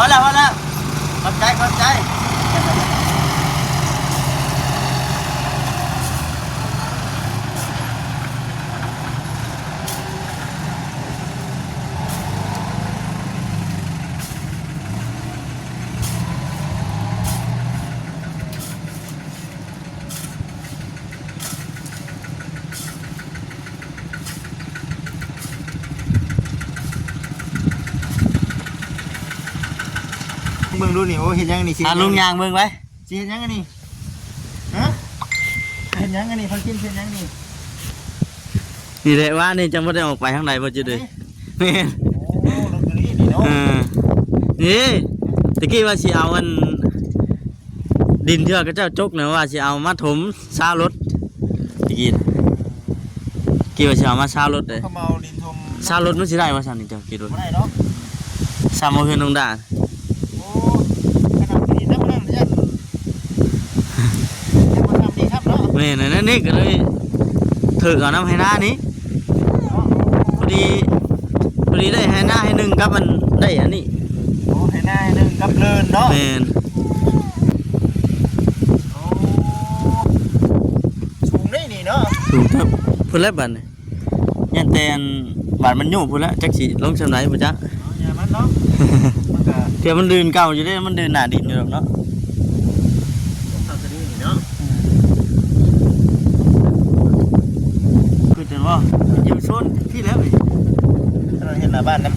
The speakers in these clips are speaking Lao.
ພໍແລ້ວ ພໍແລ້ວ ຂອບໃຈ ຂອບໃຈ. ເບິ່ງດູນີ້ ໂອ້ ເຮັດຫຍັງນີ້ ຊິ ອາ ເຮັດຫຍັງນີ້ ລຸງຍ່າງເບິ່ງໄວ້ ຊິເຮັດຫຍັງອັນນີ້ ຮະ ເຮັດຫຍັງອັນນີ້ ພາກິນ ຊິເຮັດຫຍັງນີ້? ນີ້ແຫຼະ ວ່ານີ້ຈັ່ງບໍ່ໄດ້ອອກໄປທາງໃດບໍ່ຈິດເອີຍ. ແມ່ນ ໂອ້ ລົດຄັນນີ້ນີ້ເນາະ ເອີ ນີ້ ຕະກີ້ວ່າຊິເອົາອັນ ດິນທີ່ວ່າເຂົາເຈົ້າຈົກນະ ວ່າຊິເອົາມາຖົມຊາວລົດ ຕະກີ້ນະ ຕະກີ້ວ່າຊິເອົາມາຊາວລົດເດ້. ເຂົາມາເອົາດິນຖົມຊາວລົດ ມັນຊິໄດ້ບໍ່ຊັ້ນນີ້ ເຈົ້າຄິດວ່າ? ບໍ່ໄດ້ດອກ ສ່ຳເອົາເຮືອນນ້ອງດາ. ໂອ້ ຂະໜາດດີນຳນັ້ນຍັງ ຍັງບໍ່ສ່ຳດີຄັບເນາະ. ແມ່ນ ອັນນັ້ນນີ້ກໍເລີຍຖືກເອົານຳໄຮ່ນານີ້ ພໍດີ ພໍດີໄດ້ໄຮ່ນາໄຮ່ໜຶ່ງກັບມັນໄດ້ອັນນີ້. ໂອ້ ໄຮ່ນາໄຮ່ໜຶ່ງກັບເລີນເນາະ. ແມ່ນ ໂອ້ ສູງເດ້ນີ້ເນາະ ສູງເຕີບ ພຸ້ນແຫຼະບັດນີ້. ຢ້ານແຕ່ອັນບາດມັນໂຍກພຸ້ນລະ ຈັກຊິລົງຊ່ຳໃດບໍ່ຈັກ. ເອົາ ຢ່າມັນເນາະ ມັນກະ ເທື່ອມັນລື່ນເກົ່າຢູ່ເດ້ ມັນລື່ນໜ້າດິນຢູ່ດອກເນາະ. ລົງເຂົ້າຊະນີ້ນີ້ເນາະ ອືມ ຄືຈັງວ່າຢູ່ໂຊນພີ້ແລ້ວນີ້ ເຮັດໜ້າບ້ານນຳ ຫາ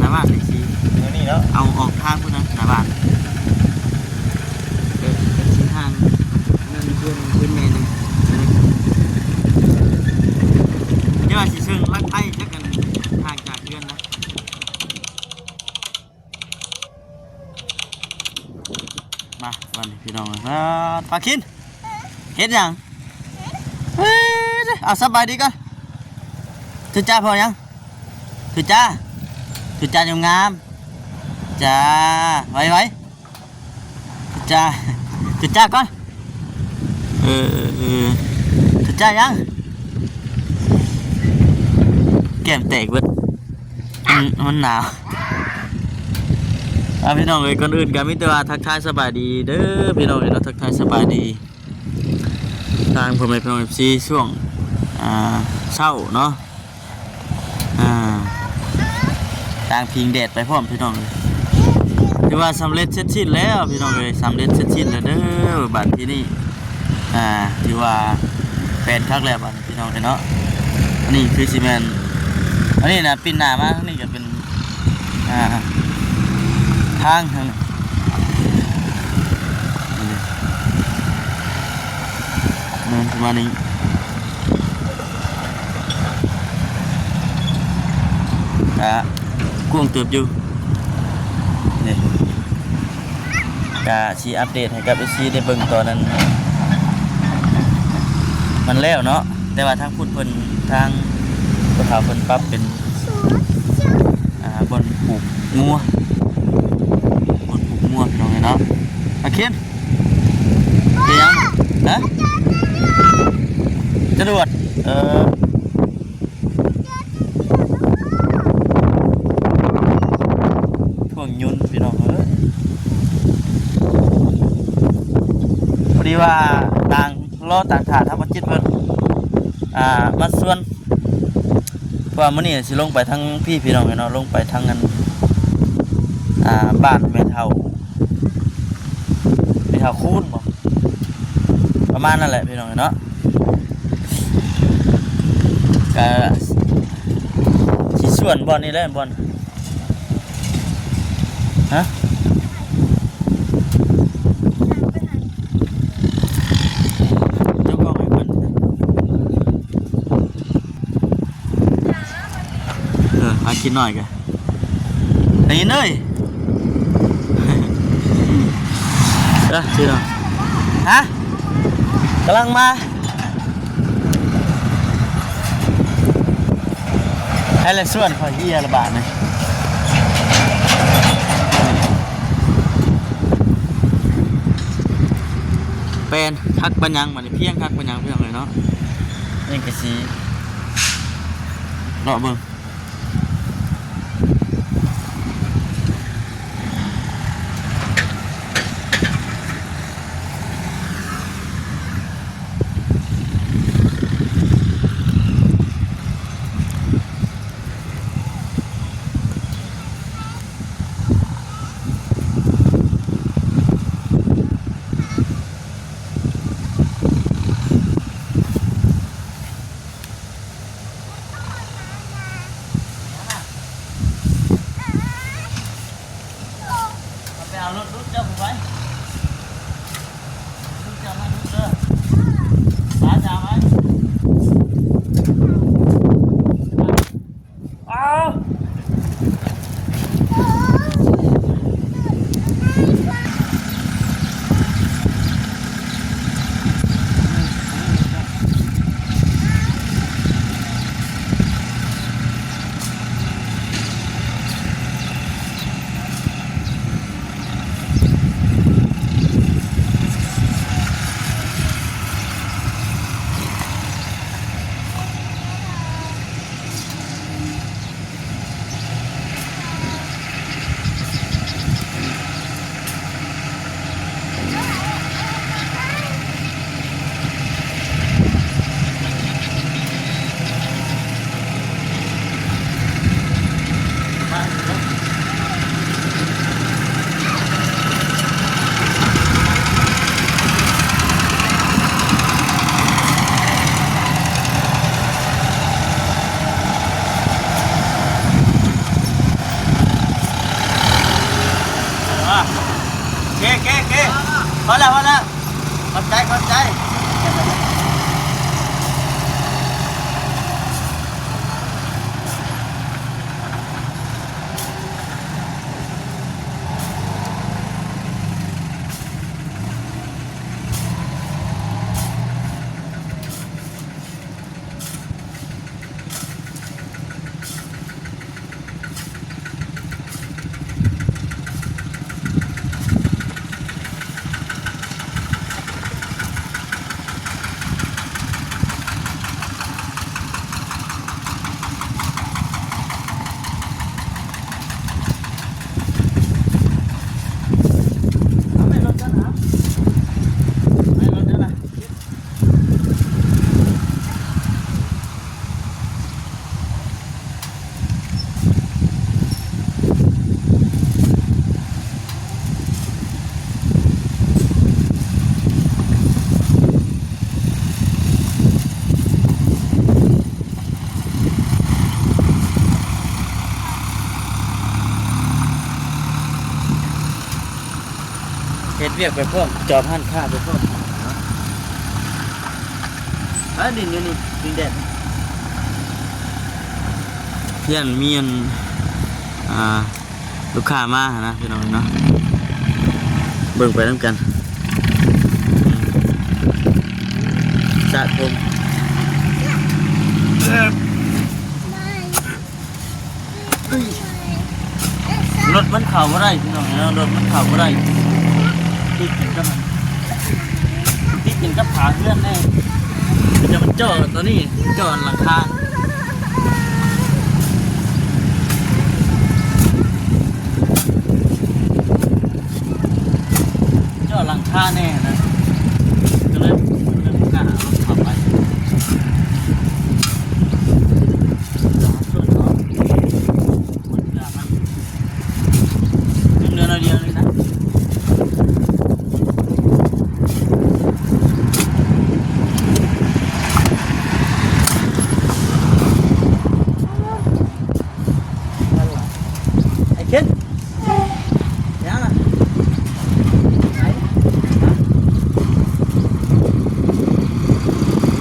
ໜ້າບ້ານນີ້ຊິ ແນວນີ້ເນາະ ເອົາອອກທາງພຸ້ນນະ ໜ້າບ້ານ. ເອີ ເປັນເສັ້ນທາງ ອັນນັ້ນເຮືອນ ເຮືອນແມ່ໜຶ່ງ ແຕ່ວ່າຊິເຊີງຫຼັກໄຟຈັກອັນ ຫ່າງຈາກເຮືອນນະ. ມາ ບັດນີ້ພີ່ນ້ອງ ປາ ປາຄິນ ເຮັດຫຍັງ? ເອີ ເອົາສະບາຍດີກ່ອນ ທຸຈ້າພໍຫຍັງ? ທຸຈ້າ ທຸຈ້າງາມໆ ຈ້າ ໄວໆ ທຸຈ້າ ທຸຈ້າກ່ອນ ເອີ ເອີ ທຸຈ້າຫຍັງ? ແກ້ມແຕກເບິດ ມັນ ມັນໜາວ. ອ່າ ພີ່ນ້ອງເອີຍ ກ່ອນອື່ນກໍມີແຕ່ວ່າທັກທາຍສະບາຍດີເດີພີ່ນ້ອງເອີຍເນາະ ທັກທາຍສະບາຍດີ ທາງພໍ່ແມ່ພີ່ນ້ອງເອັຟຊີ ຊ່ວງ ອ່າ ເຊົ້າເນາະ ອ່າ ກາງພິງແດດໄປພ້ອມພີ່ນ້ອງເອີຍ ຖືວ່າສຳເລັດເສັດສິ້ນແລ້ວພີ່ນ້ອງເອີຍ ສຳເລັດເສັດສິ້ນແລ້ວເດີ ບາດທີນີ້ ອ່າ ຖືວ່າແປນຄັກແລ້ວບາດ ພີ່ນ້ອງເອີຍເນາະ ອັນນີ້ຄືຊິແມ່ນ ອັນນີ້ນະ ປິ່ນໜ້າມາທາງນີ້ກໍເປັນ ອ່າ ທາງທາງນີ້ ແມ່ນປະມານນີ້ ກະກວ້າງເຕີບຢູ່ ນີ້ ກະຊິອັບເດດໃຫ້ກັບເອັຟຊີໄດ້ເບິ່ງຕອນນັ້ນ ມັນແລ້ວເນາະ ແຕ່ວ່າທາງພຸ້ນເພິ່ນ ທາງພໍ່ເຖົ້າເພິ່ນປັບເປັນ ອ່າ ບ່ອນປູກງົວ ບ່ອນປູກງົວ ພີ່ນ້ອງເອີຍເນາະ. ອາເຄນ ເປັນຫຍັງ? ຮະ? ຈະດວດ ເອີ ພວກຍົນພີ່ນ້ອງເອີຍ ພໍດີວ່ານາງລໍຕາງຖ້າທຳມະຈິດເພິ່ນ ອ່າ ມາຊວນ ເພາະວ່າມື້ນີ້ຊິລົງໄປທາງພີ້ພີ່ນ້ອງເອີຍເນາະ ລົງໄປທາງອັນ ອ່າ ບ້ານແມ່ເຖົ້າ ແມ່ເຖົ້າຄູນບໍ ປະມານນັ້ນແຫຼະພີ່ນ້ອງເນາະ ກະຊິຊວນບ່ອນນີ້ແຫຼະ ບ່ອນ ຮະ ເຈົ້າຂອງໃຫ້ເພິ່ນ ເອີ ມາກິນໜ້ອຍກະ ໄດ້ຍິນເອີຍ ເອີ ຊິເນາະ ຮະ ກຳລັງມາ ໃຫ້ລະຊວນຂ້ອຍເຮຍລະບາດນີ້ ແປນຄັກປານຫຍັງ ບາດນີ້ພຽງຄັກປານຫຍັງ ພີ່ນ້ອງເອີຍເນາະ ຍັງກະຊິເລາະເບິ່ງ. ວຽກໄປພ້ອມ ຈອບຮ້ານຄ້າໄປພ້ອມ. ເອີ ດິນຢູ່ນີ້ ດິນແດດ ຢ້ານມີອັນ ອ່າ ລູກຄ້າມາຫັ້ນນະ ພີ່ນ້ອງເນາະ. ເບິ່ງໄປນຳກັນ ສະສົມ ລົດມັນເຂົ້າບໍ່ໄດ້ ພີ່ນ້ອງເອີຍ ລົດມັນເຂົ້າບໍ່ໄດ້ ຕິດກັນກັບ ຕິດກັນກັບຝາເຮືອນແດ່. ມີແຕ່ມັນເຈາະຕົວນີ້ ເຈາະຫຼັງຄາ ເຈາະຫຼັງຄາແດ່ນະ ກໍເລີຍ ກໍເລີຍບໍ່ກ້າເອົາລົດເຂົ້າໄປ. ເຫຼືອໜ້ອຍດຽວນີ້ນະ. ໄອ້ເຄັນ ຫຍັງລະ? ໄປ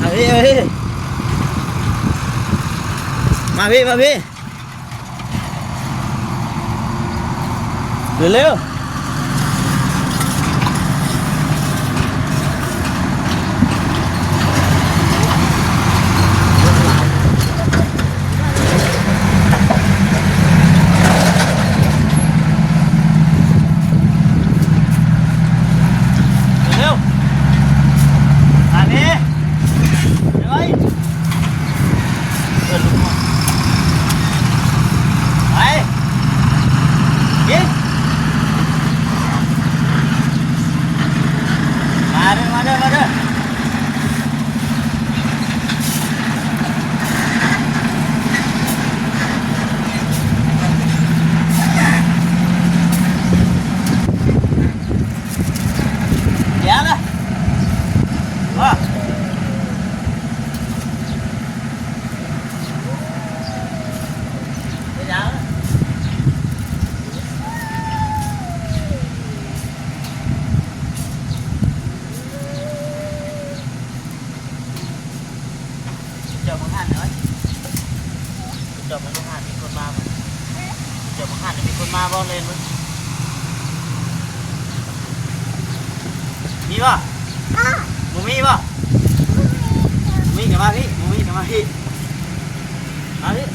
ມາພີ້ ມາພີ້ ມາພີ້ ມາພີ້. ເລັວໆ ເລັວໆ ມາພີ້ ໄປ ໄປ ໄປ ຍິງ ມາເດີ ມາເດີ ມາເດີ. ດຽວນະ ເປັນຫຍັງ? ຈອດບັງຫັນເອີຍ ຈອດບັງຫັນ ມີຄົນມາບໍ່? ຈອດບັງຫັນ ມີຄົນມາບໍ່? ເຫຼັ້ນເບິ່ງ ມີບໍ່? ບໍ່ມີບໍ່? ບໍ່ມີກໍມາພີ້ ບໍ່ມີກໍມາພີ້ ມາພີ້.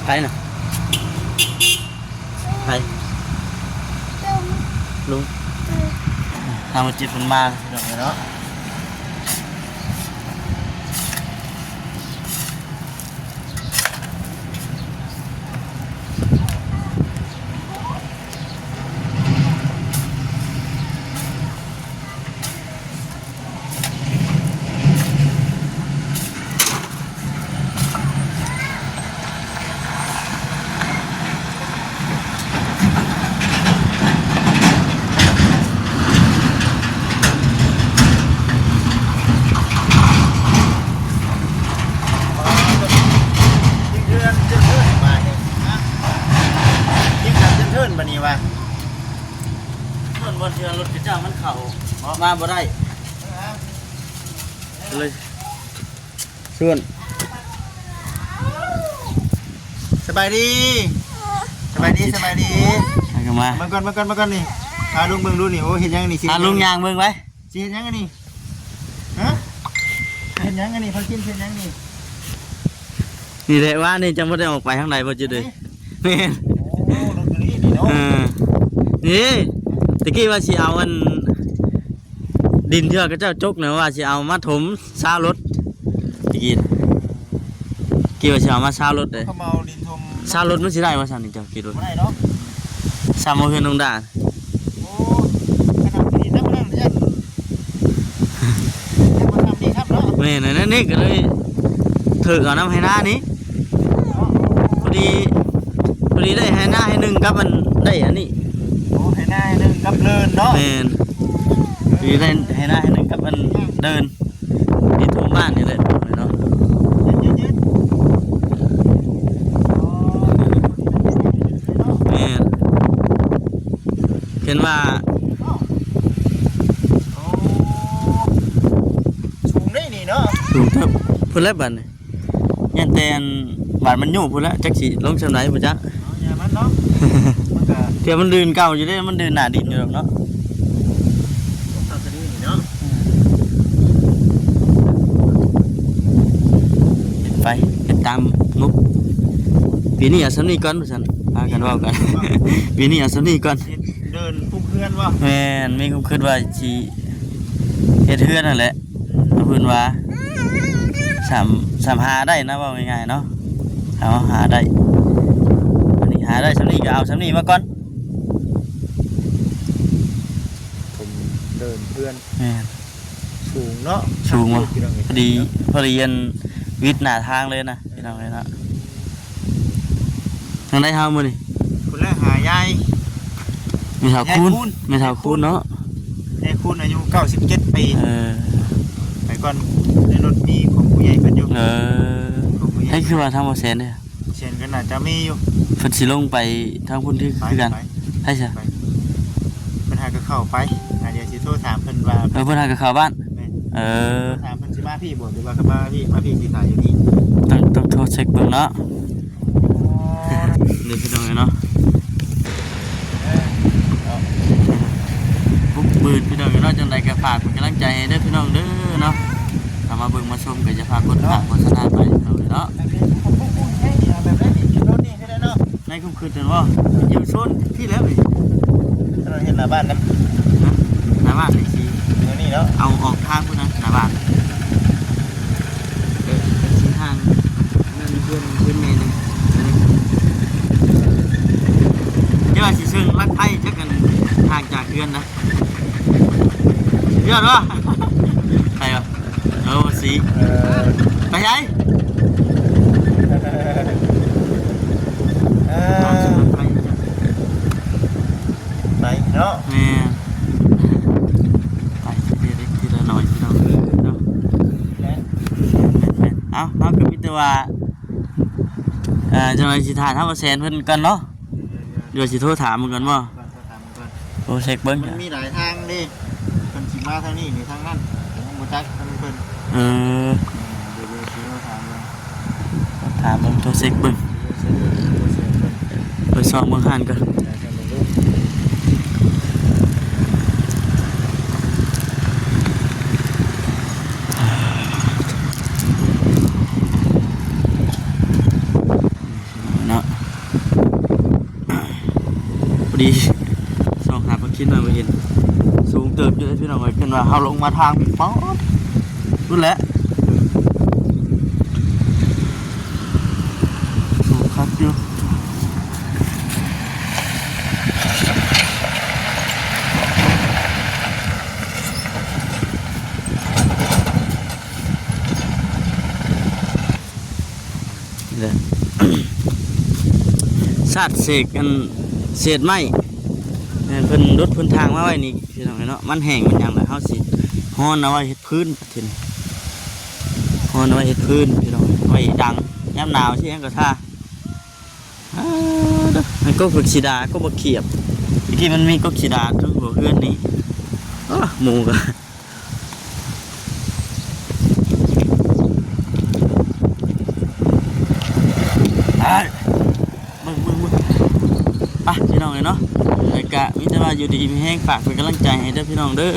ໃຜນະ? ໃຜ? ລຸງ ທາງຄົນເຈັບເພິ່ນມາເນາະ. ເຮືອນເຈາະເທີນບາດນີ້ ຮະ ເຮັດກັນເທີນບາດນີ້ວ່າ ເທິນບ່ອນທີ່ວ່າລົດຂະເຈົ້າມັນເຂົ້າມາບໍ່ໄດ້ ເລີຍ ຊວນ ສະບາຍດີ ສະບາຍດີ ສະບາຍດີ ມາກ່ອນ ມາກ່ອນ ມາກ່ອນນີ້ ພາລຸງເບິ່ງດູນີ້ ໂອ້ ເຮັດຫຍັງນີ້ ພາລຸງຍ່າງເບິ່ງໄວ້ ຊິເຮັດຫຍັງອັນນີ້ ຮະ ເຮັດຫຍັງອັນນີ້ ພາກິນເຮັດຫຍັງນີ້ ນີ້ແຫຼະ ວ່ານີ້ຈັ່ງບໍ່ໄດ້ອອກໄປທາງໃດບໍ່ຈິດເອີຍ ແມ່ນ ໂອ້ ລົດຢູ່ນີ້ນີ້ເນາະ ເອີ ນີ້ ຕະກີ້ວ່າຊິເອົາອັນ ດິນທີ່ວ່າເຂົາເຈົ້າຈົກນະ ວ່າຊິເອົາມາຖົມຊາລົດ ກີ້ ກີ້ວ່າຊິເອົາມາຊາວລົດເດ້. ເຂົາເອົາດິນຖົມ ຊາວລົດມັນຊິໄດ້ບໍ່ຊັ້ນນີ້ ເຈົ້າຄິດວ່າ? ບໍ່ໄດ້ດອກ. ຊາວເຮືອນນ້ອງດາ. ໂອ້ ຂະໜາດນີ້ນຳນັ້ນຍັງ ຍັງບໍ່ທຳນີ້ທຳເນາະ. ແມ່ນ ອັນນັ້ນນີ້ກໍເລີຍຖືກເອົານຳໄຮ່ນານີ້. ພໍດີ ພໍດີໄດ້ໄຮ່ນາໄຮ່ໜຶ່ງກັບອັນ ໄດ້ອັນນີ້. ໂອ້ ໄຮ່ນາໄຮ່ໜຶ່ງກັບເດີ່ນເນາະ. ແມ່ນ ພໍດີໄດ້ໄຮ່ນາໄຮ່ໜຶ່ງກັບອັນເດີ່ນ ທີ່ທົ່ວບ້ານນີ້ແຫຼະເນາະ. ແມ່ນ ເຫັນວ່າ ໂອ້ ສູງເດ້ນີ້ເນາະ. ສູງເຕີບ ພຸ້ນແຫຼະບາດນີ້. ຢ້ານແຕ່ອັນບາດມັນຍຸພຸ້ນແຫຼະ ຈັກຊິລົງຊ່ຳໃດບໍ່ຈັກ. ເອົາຢ່າມັນເນາະ ມັນກະ ເທື່ອມັນດື່ນເກົ່າຢູ່ເດ້ ມັນດື່ນໜ້າດິນຢູ່ດອກເນາະ. ເຮັດໄປ ເຮັດຕາມງົບ. ປີນີ້ເອົາຊ່ຳນີ້ກ່ອນວ່າຊັ້ນ ພາກັນເວົ້າກັນ. ປີນີ້ເອົາຊ່ຳນີ້ກ່ອນ. ເດີ່ນປຸກເຮືອນບໍ່? ແມ່ນ ມີຄວາມຄິດວ່າຊິເຮັດເຮືອນຫັ້ນແຫຼະ. ເພິ່ນວ່າ ສາມ ສາມ ຫາໄດ້ນະ ເວົ້າງ່າຍໆເນາະ ເຮົາຫາໄດ້. ອັນນີ້ຫາໄດ້ຊ່ຳນີ້ກໍເອົາຊ່ຳນີ້ມາກ່ອນ. ເດີ່ນເຮືອນ ແມ່ນ ສູງເນາະ ສູງວ່າ ພໍດີ ພໍດີອັນວິດໜ້າທາງເລີຍນະ ພີ່ນ້ອງເອີຍເນາະ. ທາງໃດເຮົາມື້ນີ້ ພຸ້ນແຫຼະ ຫາຍາຍ ແມ່ເຖົ້າຄູນ ຍາຍຄູນ ແມ່ເຖົ້າຄູນເນາະ. ຍາຍຄູນອາຍຸເກົ້າສິບເຈັດປີ. ເອີ ໄປກ່ອນ ໃນລົດມີຂອງຜູ້ໃຫຍ່ເພິ່ນຢູ່. ເອີ ໃຜຄືວ່າທາງບໍ່ແສນເດ້? ແສນກໍໜ້າຈະມີຢູ່ ເພິ່ນຊິລົງໄປທາງພຸ້ນຄື ຄືກັນ. ໃຜຊະ? ເພິ່ນຫາກໍເຂົ້າໄປ ດຽວຊິໂທຖາມເພິ່ນວ່າ. ເອີ ເພິ່ນຫາກໍເຂົ້າບ້ານ. ແມ່ນ ເອີ ຖາມເພິ່ນຊິມາພີ້ບໍ່ ຫຼືວ່າກໍມາພີ້ ມາພີ້ຊິຖ່າຍຢູ່ພີ້. ຕ້ອງ ຕ້ອງໂທເຊັກເບິ່ງເນາະ. ເດີພີ່ນ້ອງເອີຍເນາະ ບຸກບືດພີ່ນ້ອງເອີຍເນາະ. ຈັ່ງໃດກໍຝາກເປັນກຳລັງໃຈໃຫ້ເດີພີ່ນ້ອງເດີເນາະ. ເຂົ້າມາເບິ່ງມາຊົມກໍຢ່າພາດໂຄສະນາໄປພີ່ນ້ອງເອີຍເນາະ. ໃນຄຸມຄືນນັ້ນບໍ່ ຢູ່ໂຊນພີ້ແລ້ວນີ້ ເຮັດໜ້າບ້ານນຳ ຫາ ໜ້າບ້ານນີ້ຊິ ນີ້ເນາະ ເອົາອອກທາງພຸ້ນນະ ໜ້າບ້ານ. ເອີ ເປັນເສັ້ນທາງ ອັນນັ້ນເຮືອນ ເຮືອນແມ່ໜຶ່ງ ອັນນີ້ ແຕ່ວ່າຊິເຊີງລັກໄພຈັກອັນ ຫ່າງຈາກເຮືອນນະ ຍອດບໍ່? ໃຜວະ? ໂອ້ ສີ ເອີ ໄປໃສ? ເອີ ໄປເນາະ ແມ່ນ ໄປທີລະເລັກທີລະນ້ອຍພີ່ນ້ອງເອີຍເນາະ. ແມ່ນ ແມ່ນ ເອົ້າ ເຮົາກໍມີແຕ່ວ່າ ເອີ ຈັ່ງໃດຊິຖ້າທາງບໍ່ແສນເພິ່ນກ່ອນເນາະ ດຽວຊິໂທຖາມເພິ່ນກ່ອນບໍ່? ໂທຖາມເພິ່ນກ່ອນ ໂທເຊັກເບິ່ງ ມັນມີຫຼາຍທາງເດ້ ເພິ່ນຊິມາທາງນີ້ ຫຼື ທາງນັ້ນ ເຮົາບໍ່ຈັກທາງເພິ່ນ. ເອີ ເອີ ດຽວ ດຽວຊິໂທຖາມເບິ່ງ ຖາມເບິ່ງ ໂທເຊັກເບິ່ງ ໄປຊອກເບິ່ງຮ້ານກ່ອນ. ເນາະ ພໍດີສ່ອງຫາປາຄິນໜ້ອຍບໍ່ເຫັນ ສູງເຕີບຢູ່ເດ້ພີ່ນ້ອງເອີຍ. ເພິ່ນວ່າເຮົາລົງມາທາງນີ້ ປອດ ພຸ້ນແຫຼະ ສູງຄັກຢູ່. ຊາດເສກອັນເສດໄມ້ ແມ່ນເພິ່ນດຸດເພິ່ນຖາງມາໄວ້ນີ້ພີ່ນ້ອງເອີຍເນາະ. ມັນແຫ້ງມັນຫຍັງແລ້ວ ເຮົາຊິຮ້ອນເອົາໄວ້ເຮັດຟືນ ບັດທີນີ້ ຮ້ອນເອົາໄວ້ເຮັດຟືນພີ່ນ້ອງ ໄວ້ດັງ ຍາມໜາວຊິຫຍັງກໍຖ້າ. ອາ ເດີ ໃຫ້ກົກຜັກຊີດາ ກົກບັກຂຽບ ຕະກີ້ມັນມີກົກສີດາຢູ່ຫົວເຮືອນນີ້. ໂອ້ ໝູກໍ ອ້າຍ ເບິ່ງ ເບິ່ງ ເບິ່ງ ໄປພີ່ນ້ອງເອີຍເນາະ. ແລ້ວກະມີແຕ່ວ່າຢູ່ດີມີແຮງ ຝາກເປັນກຳລັງໃຈໃຫ້ເດີພີ່ນ້ອງເດີ.